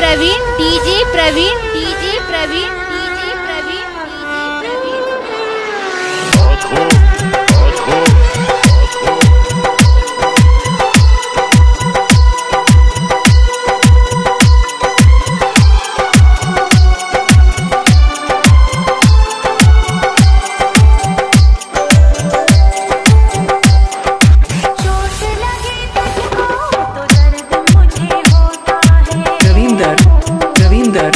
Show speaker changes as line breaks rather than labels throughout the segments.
Praveen DJ Praveen DJ Praveen DJ Praveen DJ Praveen.
बहुत खूब, बहुत खूब, बहुत खूब।
चोट लगे तुझको तो दर्द मुझे होता है।
रविंदर, रविंदर,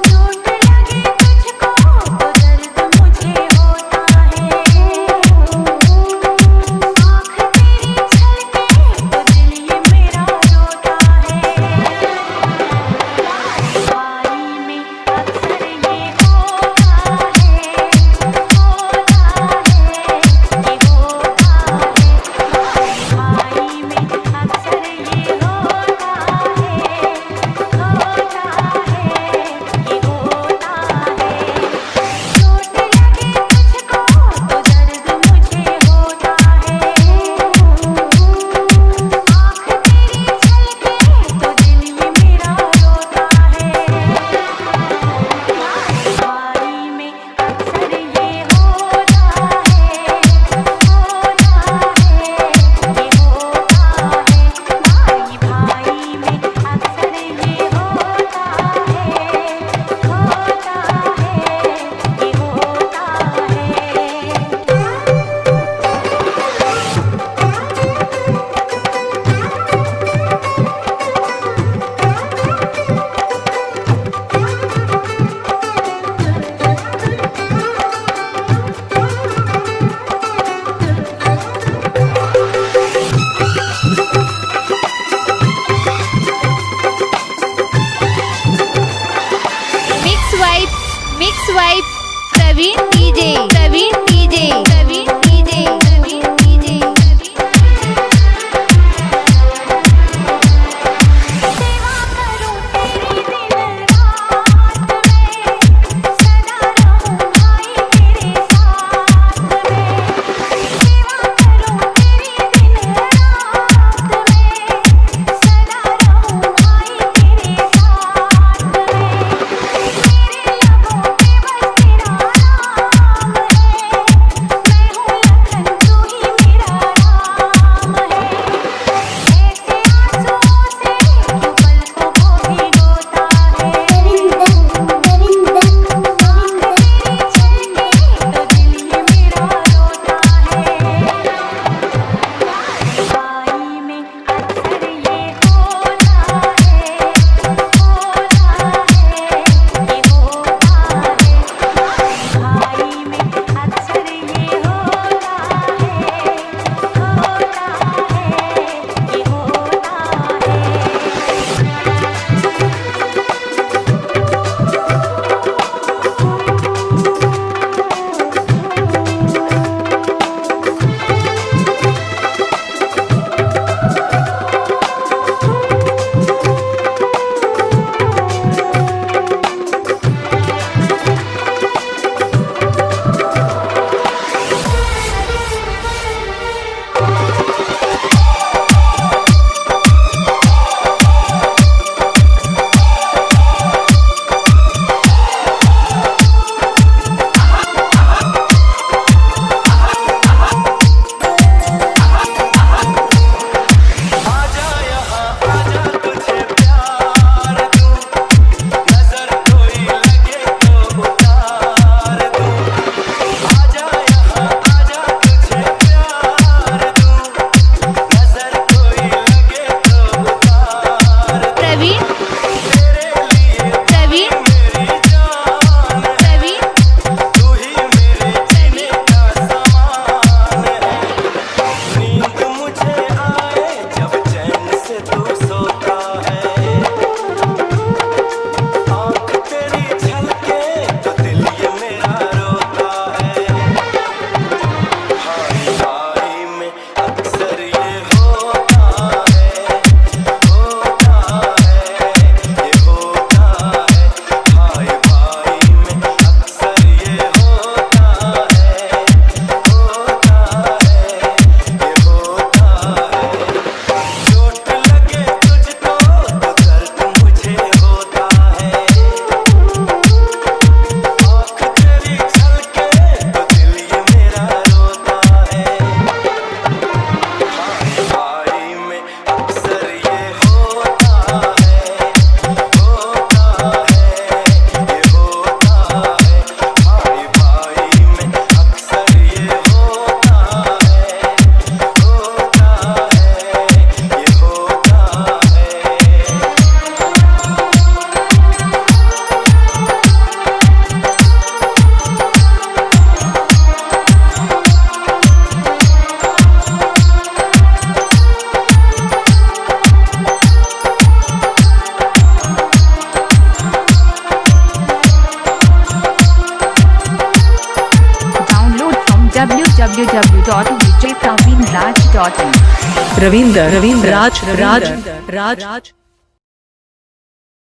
चोट लगे तुझको तो दर्द मुझे होता है। आँख तेरी छलके तो दिल ये मेरा रोता है। भाई में अक्सर ये होता है, होता है, ये होता है। भाई में अक्सर ये होता है, होता है, ये होता है। चोट लगे तुझको तो दर्द मुझे होता है। आँख तेरी छलके तो दिल ये मेरा रोता है। भाई में अक्सर ये होता है, होता है, ये होता है। भाई भाई में अक्सर ये होता है, होता है, ये होता है।
Mix wipe, mix wipe Praveen DJ Praveen DJ Praveen DJ Praveen DJ.
सेवा करूं तेरी दिन रात में, सदा रहूं भाई तेरे साथ में। सेवा करूं तेरी दिन रात में, सदा रहूं भाई तेरे साथ में। मेरे लबों पे बस तेरा नाम है, मैं हूँ
www.djpraveenraj.in.
Ravinder Ravindra Raj Raj Raj.